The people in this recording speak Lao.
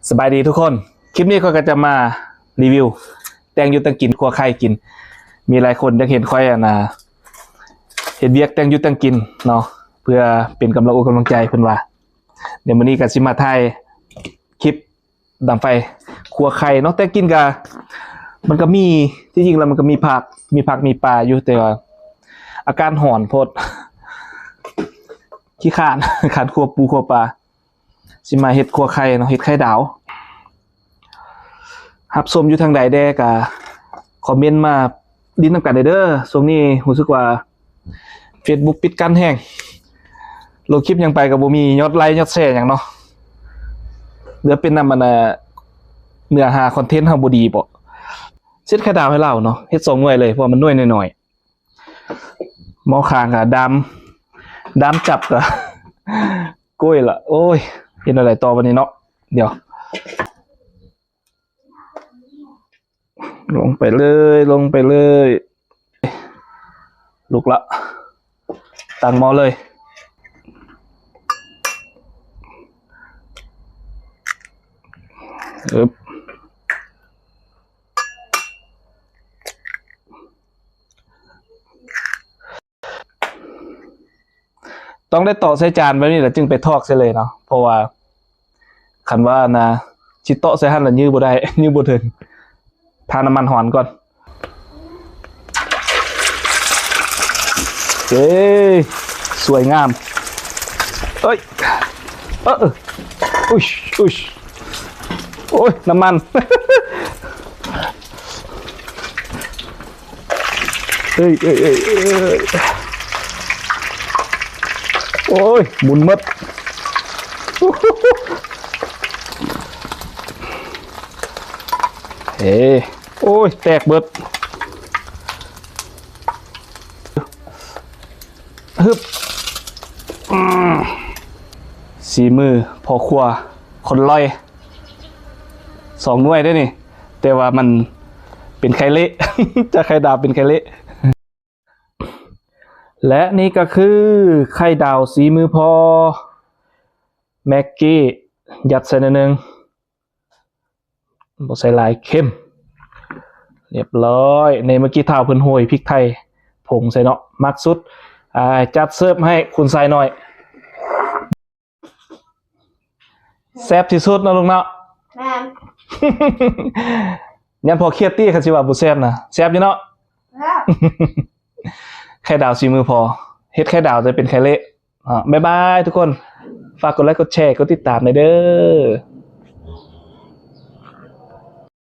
ສະບາຍດີທຸກຄົນ, ຄລິບນີ້ຂ້ອຍກໍຈະມາຣີວິວແຕ່ງຢູ່ແຕ່ງກິນ ຄົວໄຂ່ກິນ. ມີຫຼາຍຄົນຢາກເຫັນຂ້ອຍ ອັນນ່າ ເຮັດວຽກແຕ່ງຢູ່ແຕ່ງກິນເນາະ ເພື່ອເປັນກຳລັງອົກກຳລັງໃຈເພິ່ນວ່າ. ດຽວມື້ນີ້ກໍຊິມາຖ່າຍຄລິບດັງໄຟຄົວໄຂ່ເນາະ. ແຕ່ກິນກໍ ມັນກໍມີ ທີ່ຈິງແລ້ວມັນກໍມີຜັກ ມີຜັກມີປາຢູ່ ແຕ່ວ່າອາກາດຮ້ອນໂພດ ຂີ້ຄ້ານ ຄ້ານຄົວປູຄົວປາ. ຊິມາເຮັດຄົວໄຂ່ເນາະ ເຮັດໄຂ່ດາວ. ຮັບຊົມຢູ່ທາງໃດແດ່ກໍຄອມເມັນມາຫຼິ້ນນຳກັນເດີ. ຊ່ວງນີ້ຮູ້ສຶກວ່າເຟສບຸກປິດກັ້ນແຮງ ລົງຄລິບຫຍັງໄປກໍບໍ່ມີຍອດໄລຍອດແຊຫຍັງເນາະ. ຫຼືເປັນນຳ ອັນນ່າ ເນື້ອຫາຄອນເທັນເຮົາບໍ່ດີບໍ? ເຮັດໄຂ່ດາວໃຫ້ລາວເນາະ ເຮັດສອງໜ່ວຍເລີຍ ເພາະວ່າມັນໜ່ວຍນ້ອຍໆ. ໝໍ້ຄາງກະດຳ ດຳຈັບກະໂກ້ຍລະ. ໂອ້ຍ ເຮັດແນວໃດຕໍ່ບັດນີ້ເນາະ. ດຽວ ລົງໄປເລີຍ ລົງໄປເລີຍ. ລຸກລະ ຕັ້ງໝໍ້ເລີຍ. ອຶບ ຕ້ອງໄດ້ຕອກໃສ່ຈານແບບນີ້ລະ ຈຶ່ງໄປຖອກໃສ່ເລີຍເນາະ. ເພາະວ່າຄັນວ່າ ອັນນ່າ ຊິເຕາະໃສ່ຫັ້ນລະ ຍື້ບໍ່ໄດ້ ຍື້ບໍ່ເຖິງ. ຖ້ານ້ຳມັນຮ້ອນກ່ອນ. ເອີ ສວຍງາມ. ເອີຍ ເອີ ອຸຍ ອຸຍ ໂອ້ຍ ນ້ຳມັນ. ເອີຍ ເອີຍ ເອີຍ ເອີຍ ໂອ້ຍ ໝຸນໝົດ. ເອີ ໂອ້ຍ ແຕກເບິດ. ຮຶບ ອືມ ສີມືພໍ່ຄົວຄົນລອຍ ສອງໜ່ວຍເດ້ນີ້ ແຕ່ວ່າມັນເປັນໄຂ່ເລະ ຈາກໄຂ່ດາວເປັນໄຂ່ເລະ. ແລະນີ້ກໍຄືໄຂ່ດາວສີມືພໍ່ ແມັກກີ້ ຍັດໃສ່ໜ້ອຍໜຶ່ງ. ບໍ່ໃສ່ຫຼາຍ ເຄັມ ລຽບຮ້ອຍ. ໃນເມື່ອກີ້ທ້າວເພິ່ນໂຮຍພິກໄທຜົງໃສ່ເນາະ ມັກສຸດ. ອ່າ ຈັດເສີບໃຫ້ຄຸນຊາຍນ້ອຍ. ແຊບທີ່ສຸດເນາະ ລຸງເນາະ. ແມ່ນ. ຢ້ານພໍ່ຄຽດຕິ ຄັນຊິວ່າບໍ່ແຊບນະ. ແຊບຢູ່ເນາະ. ແຊບ. ໄຂ່ດາວສີມືພໍ່ ເຮັດໄຂ່ດາວແຕ່ເປັນໄຂ່ເລະ. ອ່າ ບາຍບາຍທຸກຄົນ. ຝາກກົດໄລ ກົດແຊ ກົດຕິດຕາມແດ່ເດີ.